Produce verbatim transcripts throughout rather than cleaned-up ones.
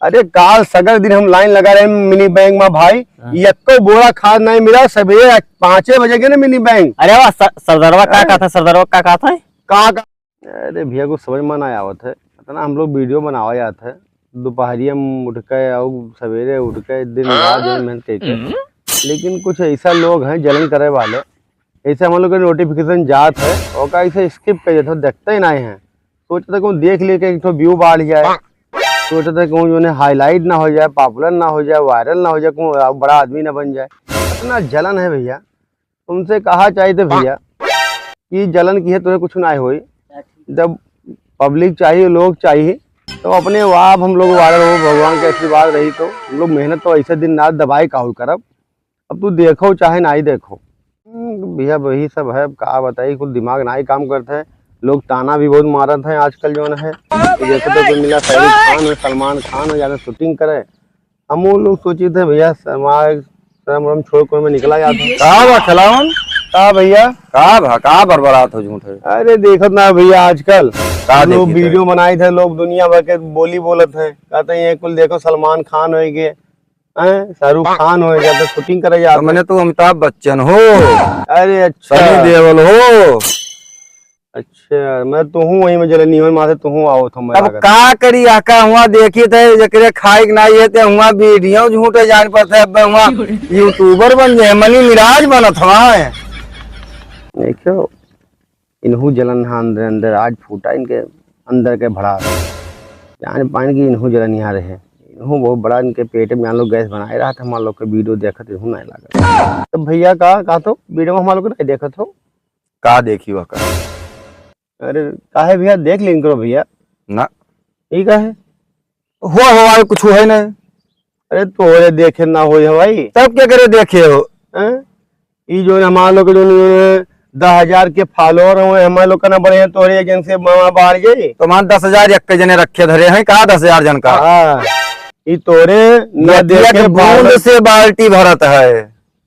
अरे, काल सगर दिन हम लाइन लगा रहे मिनी बैंक मा भाई, हाँ। यक्को बोरा खाद नहीं मिला। सबेरे पाँचे बजे गए ना मिनी बैंक। अरे वाह, स-, सरदारवा का हाँ। कहा था, सरदारवा का कहा था? का, का? अरे भैया, कुछ समझ में ना आवत है। इतना हम लोग वीडियो बनावा जात है, दोपहरिया में उठ के और सवेरे उठ के दिन रात जो है मेहनत करके। लेकिन कुछ ऐसा लोग हैं जलन करे वाले, ऐसे हम लोग के नोटिफिकेशन जात है, ओका ऐसे स्किप कर देते, देखते ही नहीं है। सोचते कौन देख ले के एक ठो व्यू बढ़ जाए, सोचते कौन जो है हाईलाइट ना हो जाए, पॉपुलर ना हो जाए, वायरल ना हो जाए, कौन बड़ा आदमी ना बन जाए। इतना जलन है भैया। तुमसे कहा चाहिए थे भैया कि जलन की है, तुम्हें कुछ ना होई। जब पब्लिक चाहिए, लोग चाहिए, तो अपने आप हम लोग वायरल हो, भगवान के आशीर्वाद रही तो। हम लोग मेहनत तो ऐसे दिन रात दबाए काहुल करब। अब तू देखो चाहे ना ही देखो। हम्म, भैया वही सब है, अब का बताई, कुछ दिमाग ना ही काम करते हैं। लोग ताना भी बहुत मारत हैं आजकल, जो है, तो जैसे तो कोई मिला, शाहरुख खान हो, सलमान खान हो, जाके शूटिंग करे। हम वो लोग सोचित है भैया, समाज शर्म वरम छोड़ के में निकला जात है। का बा खिलावन? का भैया? का भा, का बरबरात हो झूठ है? अरे देखत ना भैया, आजकल का लोग देखित है? वीडियो बनाइत है, लोग दुनिया भर के बोली बोलत है, कहते हैं ये कुल देखो सलमान खान होइगे, हैं, शाहरुख खान होइगे, तो शूटिंग करे जात तो है। मैंने तो अमिताभ बच्चन हो, अरे अच्छा। सनी देओल हो, अच्छा, मैं तो हूँ वही में जले निहन माथे तो हूँ आओ थो मैं तब लागत। का करी, आका हुआ देखी थे, जकरे खाए के नाई है, ते हुआ वीडियो झूठे जान पर थे, अब हुआ यूट्यूबर बन जाए, मनी मिराज बनत हवा है। देखो, इनहू जलन है अंदर, अंदर आज फूटा इनके अंदर के भड़ा। जान पाइन कि इनहू जलन यहाँ रहे। इनहू बहुत बड़ा इनके पेट में मान लो गैस बनाए रहा था, मान लो के वीडियो देखत इनहू नहीं लगा। तो भैया का, का तो वीडियो में हमारे लोग नहीं देखत हो? का देखी वह का? अरे, काहे भैया, देख लेन करो भैया। ना। ई काहे? हुआ हुआ कुछ है नहीं। अरे, तोहरे देखे ना होई है भाई। तब क्या करे देखे हो? हैं? ई जो हमारे लोग के जो दस हजार के फॉलोअर हो, हमारे लोग का ना बढ़े हैं, तोहरे एजेंसी में बढ़ जाई। तो मान दस हजार एक के जने रखे धरे हैं, कहा दस हजार जन का? हाँ, ई तोहरे ना नदिया देखे के बूंद follower से बाल्टी भरत है।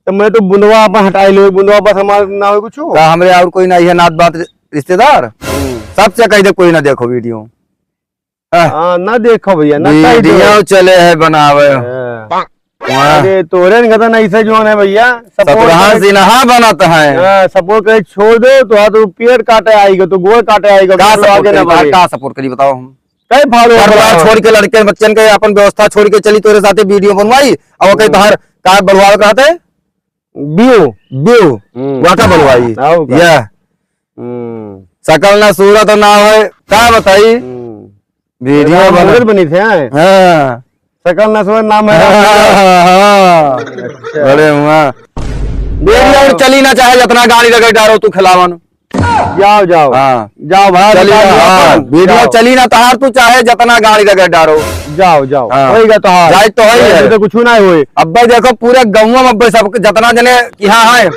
तो मैं तो बुंदवा अपन हटाई लो, बुंदवा बस हमार ना हो कुछ। का हमरे और कोई ना है नात बात रिश्तेदार? हम्म। सबसे कह दे कोई ना देखो वीडियो। हाँ। हाँ, ना देखो भैया, ना कह दो। वीडियो चले है बनावे। हाँ। वाह। अरे तोरे न गदन ऐसे जो है भैया, support शत्रुघ्न करे सिन्हा बनत है। हाँ, support करे छोड़ दो तो हाथ पेट काटे आएगा, तो गोड़ काटे आएगा, का तो support आगे ना करी? बढ़े। का support करी बताओ हम? कई follower घर बार बढ़ाओ। छोड़ के लड़के बच्चन के अपन व्यवस्था छोड़ के चली तोरे साथे वीडियो बनवाई, और कहीं हम्म। तोहार का बढ़वावे के रहते? View। View। हम्म। वाटा बनवाई। आओ का? या। हम्म। सकल ना सूरत ना होए, का बताई? हम्म। वीडियो राम बना। मुगल बनी थे, हैं? हाँ। सकल ना सूरत नाम है। हाँ, हाँ, हाँ। अच्छा। बड़े हुआ। वीडियो चली ना चाहे जितना गाड़ी लगे डारो तू खिलावन। जाओ, जाओ। हाँ। जाओ, भाई, चली निकाल ना, लो हाँ, अपन। वीडियो जाओ। चली ना तहार, तू चाहे जितना गाड़ी लगे डारो। जाओ, जाओ। हाँ। होइगा तहार। जाए तो है ये ही है। तो कुछ ना होए। अब्बे देखो, पूरे गाँव में अब्बे सब जितना जने यहाँ है,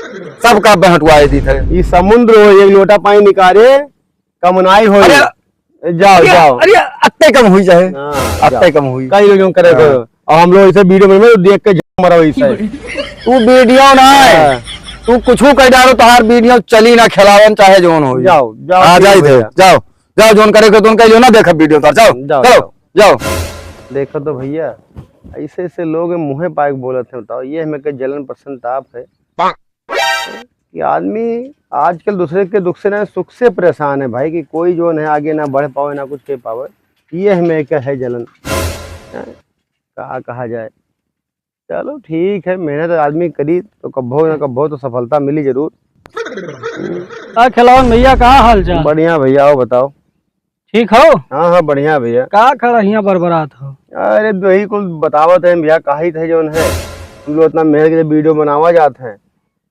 सबका अब्बे हटवाए दी थे। ई समुद्र हो, एक लोटा पानी निकाले, कम नाई होए। अरे, जाओ, अरे, जाओ। अरे, अत्ते कम हुई जाए। हाँ, अत्ते जाओ। कम हुई। कई लोग यूं करे हाँ। करो। और हम लोग ऐसे वीडियो में तो देख के जम मरा वैसे। तू वीडियो ना है। हाँ। तू कुछ कह डालो, तोहार वीडियो चली ना, खिलावन चाहे जौन हो। जाओ, जाओ, आ ठीक जाए थे, भैया। जाओ, जाओ, जौन करे के तुम कह लियो ना, देख वीडियो तार, जाओ, जाओ, चलो, जाओ। जाओ। देखो तो भैया, ऐसे ऐसे लोग मुँहे पाए के बोलत हैं, बताओ, ये हमें के जलन पसंद ताप है। कि आदमी आजकल दूसरे के दुख से ना, सुख से परेशान है भाई, कि कोई जौन है आगे ना बढ़ पावे, ना कुछ कर पावे। ये हमें एक है जलन, हैं? का कहा जाए। चलो ठीक है, मेहनत आदमी करी तो कब्बो ना कब्बो तो सफलता मिली जरूर। का खिलावन भैया, का हाल चाल? बढ़िया भैया, आओ बताओ। ठीक हो? हाँ, हाँ, बढ़िया भैया। का खड़ा हियाँ बरबरात हो? अरे, वही कुल बतावत है भैया, काहित है जौन है, हम लोग इतना मेहनत के वीडियो बनावा जात है,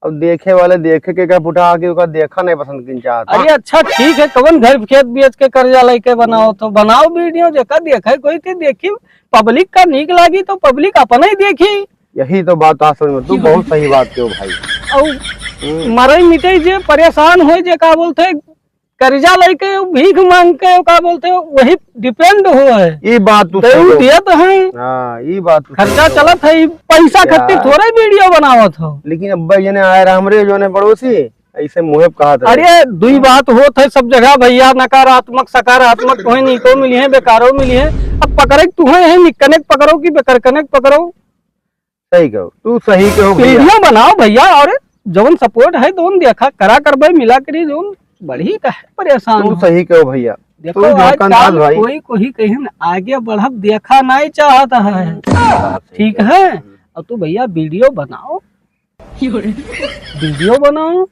अब देखे वाले देखे के का पुटा आके ओका देखा नहीं पसंद किन चाहत। अरे, अच्छा, ठीक है, कौन घर खेत बेच के कर्जा लेके बनाओ तो बनाओ वीडियो, जेका देखे कोई ते देखी, पब्लिक का नीक लागी तो पब्लिक अपने ही देखी। यही तो बात आ समझ में, तू बहुत सही बात कहो भाई। और हम्म। मरे मिटे जे परेशान होए, जे का बोलते कर्जा लेके, भीख मांग के, का बोलते हो, वही depend हो है। ई बात तू तो सही उ हो। देत हैं। हाँ, ई बात तू खर्चा सही हो। चलत है, ई पैसा या। खातिर थोड़े वीडियो बनावत हो। लेकिन अब भाई जने आए रहा हमरे जौन है पड़ोसी, ऐसे मुँहे पे कहा था। अरे, दुई बात होत है सब जगह भइया, नकारात्मक, सकारात्मक, तोहे नीको मिली है, बेकारो मिली है। अब पकड़े के तुहे है, निकने के पकड़ो कि बेकरकने के पकड़ो। सही कहो, तू सही कहो भइया। वीडियो बनाओ भइया, और जवन support है, तवन देखा करा करबे, मिला करी, जवन बढ़ी काहे परेशान तू हो? सही कहो भइया। देखो, तू धोखा आजकल भाई। कोई, कोई कहीं आगे बढ़ब देखा नहीं चाहत है। बात सही ठीक कहे। है? हम्म। और तू भइया वीडियो बनाओ, वीडियो बनाओ,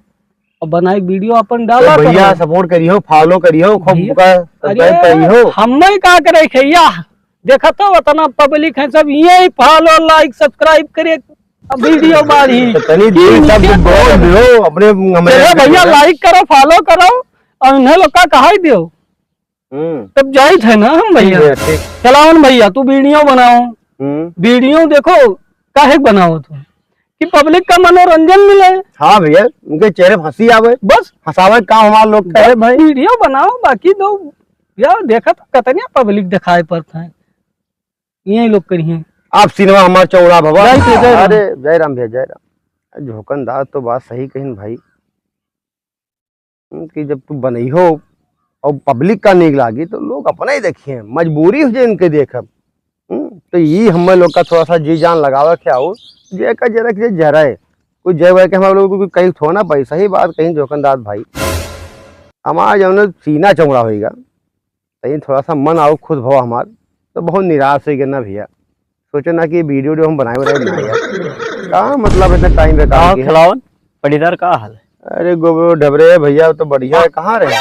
और बनाई वीडियो अपन तो डाला भइया करो। Support करियो, follow करियो, खूब भइया, का अरे, subscribe करियो। हमें का करे भइया, देखत हो उतना public है सब, यही follow, like, subscribe करे, अब वीडियो बाढ़ी। तो तनी देर सब बोल दियो, अपने हमरे चलो भइया, like करो, follow करो, और इन्हें लोग का कहा ही दियो। हम्म। तब जाइत है ना हम भइया। ठीक है, ठीक। चलावन भइया, तू वीडियो बनाओ। हम्म। वीडियो देखो, काहे के बनाओ तू? कि public का मनोरंजन मिले। हाँ भइया, उनके चेहरे पे हंसी आवे। बस। हंसावे का काम हमार लोग का है भाई। वीडियो बनाओ, बाकी दो यार, देखा तो कतनिया public दिखाए पड़ता है, यही लोग करिए। आप सिनेमा हमार चौड़ा भवा। जय श्री जय राम। अरे जय राम भइया, जय राम। झोकन दास तो बात सही कहिन भाई। कि जब तू बनइहो और public का नीक लागी तो लोग अपने ही देखिए, मजबूरी हो जाए इनके देखब। हम्म, तो ये हम लोग का थोड़ा सा जी जान लगावे के आउर जेका जरा के जराए, कोई जय वय के हम लोग को कहीं थोड़ा ना पाई। सही बात कहीं जोकनदास भाई, हमारा जौन सीना चौड़ा होइगा, तहीं थोड़ा सा मन आउर खुश भवा हमार, तो बहुत निराश होइ गए ना भइया। सोचे ना कि वीडियो, वीडियो हम बनाए, बनाए ना यार। का मतलब इतना टाइम बेकार का किया? खिलावन, पटीदार का हाल है? अरे गोबरो ढबरे भइया, तो बढ़िया है, कहाँ रहे?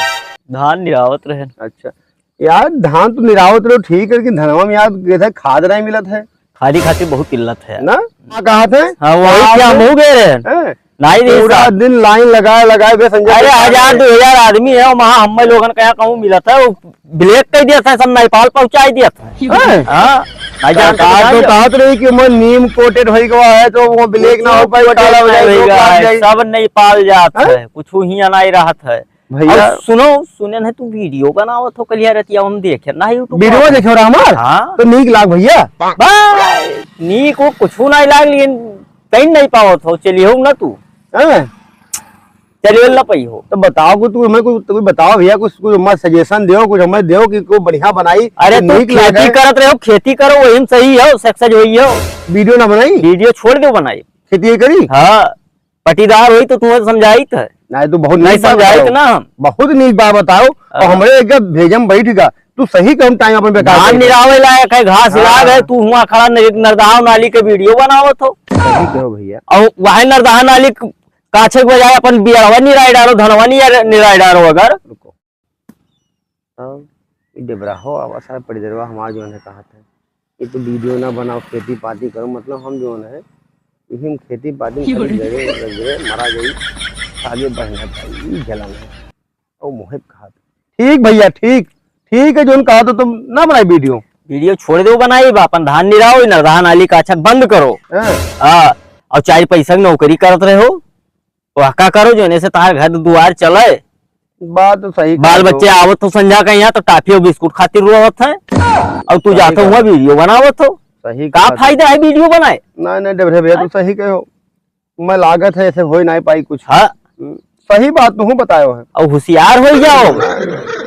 धान निरावत रहे। अच्छा यार, धान तो निरावत रहे ठीक है, लेकिन धनवा में यार ये था, खाद नहीं मिलत है। खादी खातिर बहुत किल्लत है। ना? का कहत है? हाँ, वही क्या मुँह गए रहे? हैं? नहीं दे पूरा साहब। दिन लाइन लगाए, लगाए बे संजय अरे, भाई। हजार, दो हजार आदमी है, वहाँ हम लोगन का यहाँ कहूँ मिलत है, वो black कर दिया था, सब नेपाल पहुँचाई दिया था। हैं? हाँ, हजार सरकार तो कहत रही कि मैं नीम coated होई गवा है, तो वो black ना हो पाई, काला हो जाए, रोग लग जाए। सब नेपाल जात हैं? है, कुछ हियाँ नहीं रहत है। भइया। और सुनो, सुने नहीं तू वीडियो बनावत हो, कलिया रतिया हम देखे ना YouTube वीडियो पर। देखे रहा हमार? हाँ। तो नीक लाग भइया। भाई, नीक वो कुछ नहीं लाग, लेकिन कहीं नहीं पावत हो, चलिए हो ना तू। हैं? चलिए ना पई हो। तो बताओ कुछ, तू हमें कुछ, तू बताओ भइया, कुछ, कुछ हमार suggestion देओ, कुछ हमें देओ कि को बढ़िया बनाई, अरे तो तू नीक लागे। खेती करत रहो, खेती करो, वही में सही हो, success वही हो। वीडियो ना बनाई? वीडियो छोड़ दो बनाई। खेती ये करी? हाँ। पटीदार होई तो तुम्हें समझाइत है। नहीं, तू बहुत नहीं नीक बात समझाइत बताओ। ना हम। बहुत नीक बात बताओ। और हाँ। हमरे एक भेजम बैठ गा, तू सही कम टाइम अपन बेकार धान कर दे। निरावे लायक है, घास हाँ। लाग है, तू हुआ खड़ा नर-, नरदहा नाली के वीडियो बनावत हो। सही कहो भइया। और वह नरदहा नाली क-, काछे के बजाय अपन बियरवा निराई डारो, धनवा निराई डारो अगर। रुको। तब ई डेबराहो आवा सारा पड़िदरवा हमार जौन है कहत है, "ये तो वीडियो ना बनाओ, खेती पाती करो।" मतलब हम जौन है, यही में खेती पाती में खाली गरे, गरे मरा गई, आगे बढ़ना चाहिए, ई जलन है। और मोहित कहत, "ठीक भइया, ठीक, ठीक है, जौन कहत हो तुम ना बनाई वीडियो।" वीडियो छोड़ दो बनाई, बा अपन धान निराओ, नरदहा नाली काछक बंद करो। हाँ। हाँ, और चार पैसा की नौकरी करत रहे हो, वह का करो, जौने से तार घर दुआर चले। बात तो सही बाल कहा बच्चे तू। आवत हो संझा का यहाँ तो टाफी और बिस्कुट खातिर रोवत है, और तू सही जात हो कहा। हुआ वीडियो बनावत हो। सही का कहा तू। फायदा है वीडियो बनाए? नहीं, नहीं, डेबरे भइया, तू हाँ? सही कहो। मैं लागत है, ऐसे हो ही नहीं पाई कुछ। हाँ। हम्म, सही बात तू बतायो है। और होशियार हो जाओ।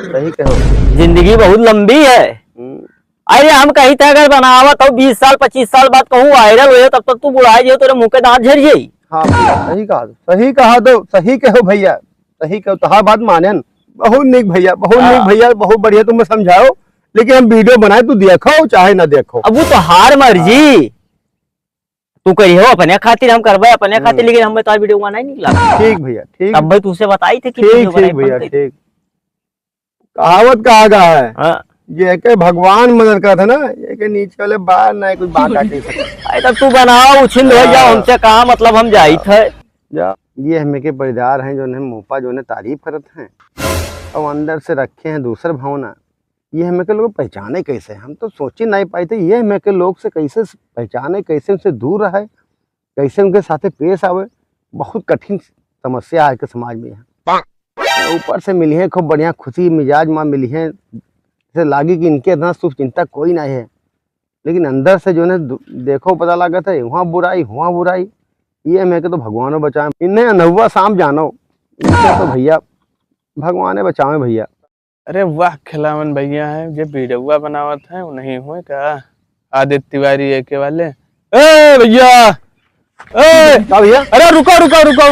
सही कहो। जिंदगी बहुत लंबी है। हम्म। अरे हम कही थे अगर बनावत हो बीस साल, पच्चीस साल बाद कहूँ viral हो, तब तक तू बुढ़ा जियो, तेरे मुंह के दांत झड़ जाई। हाँ भइया, सही कहा, सही कहा तो, सही कहो भइया, सही कहो, तोहार बात मानेन। बहुत नीक भइया, बहुत नीक हाँ। भइया, बहुत बढ़िया तुम समझाओ, लेकिन हम वीडियो बनाए, तू देखो चाहे ना देखो। अब वो तो हार मर्जी। हाँ। तू करी हो अपने खातिर, हम करबे अपने खातिर, हम्म। लेकिन हमें तो वीडियो बनाए नहीं लगा। ठीक भइया, ठीक। तब भाई तुझसे बताई थे कि ठीक, वीडियो ठीक बनाए भइया, अपन ठीक। कहावत कहा गया है, हाँ। जेके भगवान मदद करत है ना, एके नीचे वाले बार ना कुछ बात आके सकता। अरे तब तू बनाओ, उछिंद हो जाओ, हाँ। हमसे कहा मतलब, हम जाइत है। जा, ये हमें के पड़ीदार हैं, जौन है मुँह पा, जौन है तारीफ करत हैं, और अंदर से रखे हैं दूसर भावना। ये हमें के लोग पहचाने कैसे? हम तो सोच ही नहीं पाए थे, ये हमें के लोग से कैसे पहचाने, कैसे उनसे दूर रहे। कैसे उनके साथे पेश आवे, बहुत कठिन समस्या आज के समाज में है। ऊपर से मिली है खूब बढ़िया खुशी मिजाज मा मिली है, जैसे लागी कि इनके इतना शुभ चिंता कोई नहीं है, लेकिन अंदर से जौन है दु-, देखो पता लागत है, वहाँ बुराई, वहाँ बुराई। ये हमें के तो भगवानो बचाए, इन्हें अनहुआ सांप जानो, इनका तो भैया भगवाने बचावे भैया। अरे वाह, खिलावन भैया है, जे वीडियोवा बनावत है, वो नहीं हुए का? आदित्य तिवारी एके वाले। ए भैया, ए! का भैया? अरे रुको, रुको, रुको।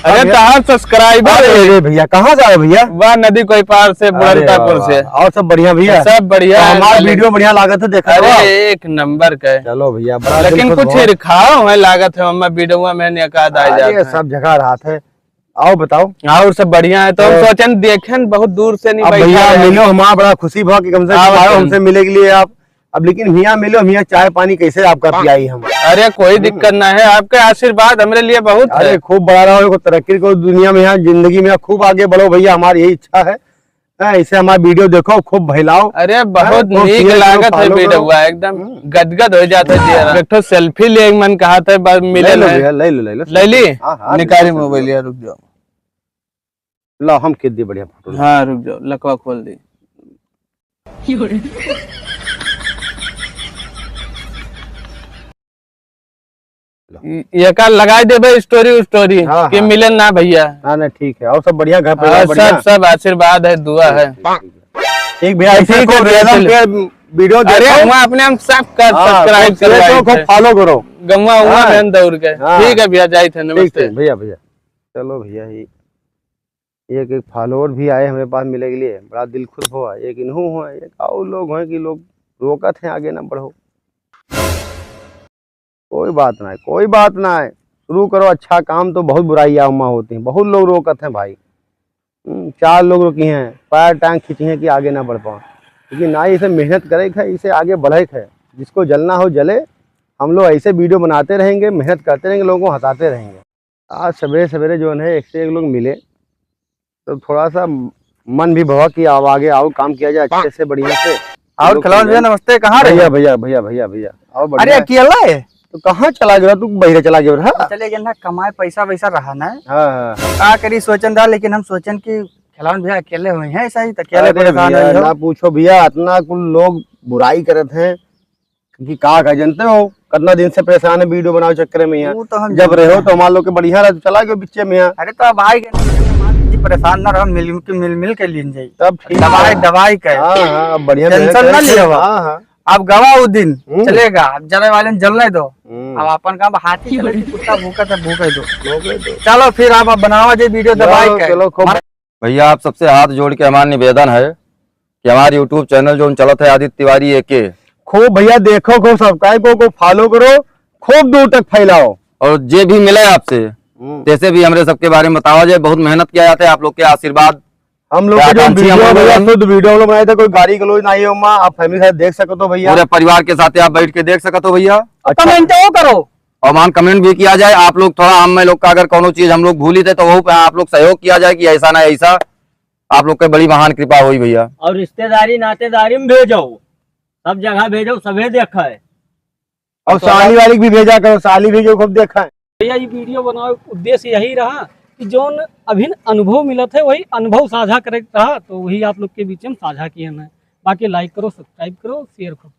अरे भैया? तहार subscriber अरे, है। अरे भैया, कहाँ से आए भैया? वाह, नदी कोई पार से, अरे बुढ़नकापुर वाह, से। वाह। और सब बढ़िया भैया? सब बढ़िया तो है, हमार लेकिन वीडियो बढ़िया लागत है, देखा अरे, जाओ। एक नंबर का है। चलो भैया, बड़ा दिल लेकिन खुश कुछ हुआ। रिखाव है लागत है, हमार वीडियोवा में निकाद आ अरे, जात है। सब जगह रहत है। आओ बताओ। और सब बढ़िया है, तो हम तो सोचन देखेन बहुत दूर से नहीं अब बैठा भैया है। मिलो, हमार बड़ा खुशी भा कि कम से कम आओ आओ तुम। हमसे मिले के लिए आप। अब लेकिन हियाँ मिलो, हियाँ चाय पानी कैसे आपका पियाई हम? अरे कोई हम्म। दिक्कत ना है, आपके आशीर्वाद हमरे लिए बहुत अरे है। खूब बड़ा रहो, को तरक्की को दुनिया में, यहाँ जिंदगी में खूब आगे बढ़ो भैया, हमारी यही इच्छा है। हाँ, ऐसे हमारा वीडियो देखो, खूब फैलाओ। अरे बहुत हाँ, खूब नीक share करो, लागत है follow करो। वीडियोवा, एकदम हम्म। गदगद हो जाता है जियरा। एक ठो selfie ले मन कहा था, बस मिले ले लो ना। भैया, ले लो, ले लो। ले ली? हाँ, हाँ, निकाली बिल्कुल, mobile बिल्कुल। यार, रुक जाओ। ला, हम खींच दी बढ़िया फोटो। हाँ, रुक जाओ, लकवा खोल दी। ला। ये का लगाई देबे story, story हाँ, कि हाँ। मिलन ना भैया। हाँ, ना, ठीक है। और सब बढ़िया, घर परिवार हाँ, बढ़िया? सब, सब आशीर्वाद है, दुआ है। ठीक, ठीक, ठीक, ठीक। ठीक भैया, तो ऐसे ठीक है, खूब भैया, random चलिए। पे वीडियो अरे, देखो। वहाँ अपने हम सब कर हाँ, subscribe खूब share करवाए करो, खूब थे। Follow करो। गमुआ हुआ हाँ। बहन दौड़ के। हाँ। ठीक है भैया, जाए थे, ठीक, नमस्ते। ठीक, भैया, भैया। चलो भैया, ये एक, एक follower भी आए हमरे पास मिले के लिए, बड़ा दिल खुश हुआ। एक इन्हू हुआ, एक और लोग हैं कि लोग रोकत हैं आगे ना बढ़ो। कोई बात ना है, कोई बात ना है, शुरू करो अच्छा काम, तो बहुत बुराइयाँ उमा होती हैं, बहुत लोग रोकत हैं भाई। हम्म, चार लोग रोकी हैं, पैर टांग खींची हैं कि आगे ना बढ़ पाओ, लेकिन ना, इसे मेहनत करे के है, इसे आगे बढ़े के है, जिसको जलना हो जले। हम लोग ऐसे वीडियो बनाते रहेंगे, मेहनत करते रहेंगे, लोगों को हंसाते रहेंगे। आज सवेरे सवेरे जो है एक से एक लोग मिले, तो थोड़ा सा मन भी भवा कि अब आगे और काम किया जाए अच्छे से, बढ़िया से। और लोग खिलावन भैया, नमस्ते, कहाँ रहे? भैया, भैया, भैया, भैया, भैया, और अरे, बढ़िया है। अकेला है? तो कहाँ चला गया तू? बहिरे चला गया रहा? चले गए ना, कमाए पैसा वैसा रहा ना। हाँ, हाँ। का करी सोचन रहा, लेकिन हम सोचन कि खिलावन भैया अकेले हुए हैं, ऐसा ही तो अकेले अरे परेशान भैया, हुए हो। ना पूछो भैया, इतना कुल लोग बुराई करत हैं कि का का जानते हो, कितना दिन से परेशान है वीडियो बनावे चक्कर में यहाँ। वो तो हम जब जानते रहे हो हैं। तो हमारे लोग के बढ़िया रहा, चला गयो बिच्चे में यहाँ। अरे तो अब आए गए ना, मान लीजिए परेशान ना रहो, मिल के, मिल, मिल के लीन जाई। तब ठीक दवाई, है। दवाई का है। हाँ, हाँ, अब बढ़िया tension मेहनत ना करेंगे। लियो। हाँ, हाँ। अब गवा वो दिन हम्म। चलेगा, अब जले वाले ने जलने दो। हम्म। अब अपन काम हाथी चले कि कुत्ता भूखा था, भूखे दो। भूखे दो। चलो फिर आप अब बनावा जे वीडियो चलो, दवाई का। चलो, खूब। भैया, आप सबसे हाथ जोड़ के हमारा निवेदन है कि हमारे YouTube channel जो चलत है आदित्य तिवारी एके, खूब भैया देखो, खूब subscribe करो, खूब follow करो, खूब दूर तक फैलाओ। और जे भी मिले आपसे, हम्म। जैसे भी हमरे सबके बारे में बतावा जाए, बहुत मेहनत किया जाता है, आप लोग के आशीर्वाद हम लोग के जो आकांक्षी हम वीडियो लोग भैया, हैं। शुद्ध वीडियो हम लोग बनाए थे, कोई गाली गलौज नहीं है, ओमा आप family के साथ देख सकते हो भैया। पूरे परिवार के साथ आप बैठ के देख सकते हो भैया। अच्छा। Comment वो करो। और मान comment भी किया जाए, आप लोग थोड़ा हम लोग का अगर कोनो चीज हम लोग भूली थे तो वो पे आप लोग सहयोग किया जाए कि ऐसा ना ऐसा, आप लोग के बड़ी महान कृपा हुई भैया। और रिश्तेदारी नातेदारी में भेजो, सब जगह भेजो, सभे देखा है। और तो साली वाली भी भेजा करो, साली भी जो खूब देखा है। भैया, ये वीडियो बनावे उद्देश्य यही रहा कि जौन अभिन अनुभव मिलत है, वही अनुभव साझा करे के रहा, तो वही आप लोग के बीच में साझा किए हैं। बाकी like करो, subscribe करो, share करो।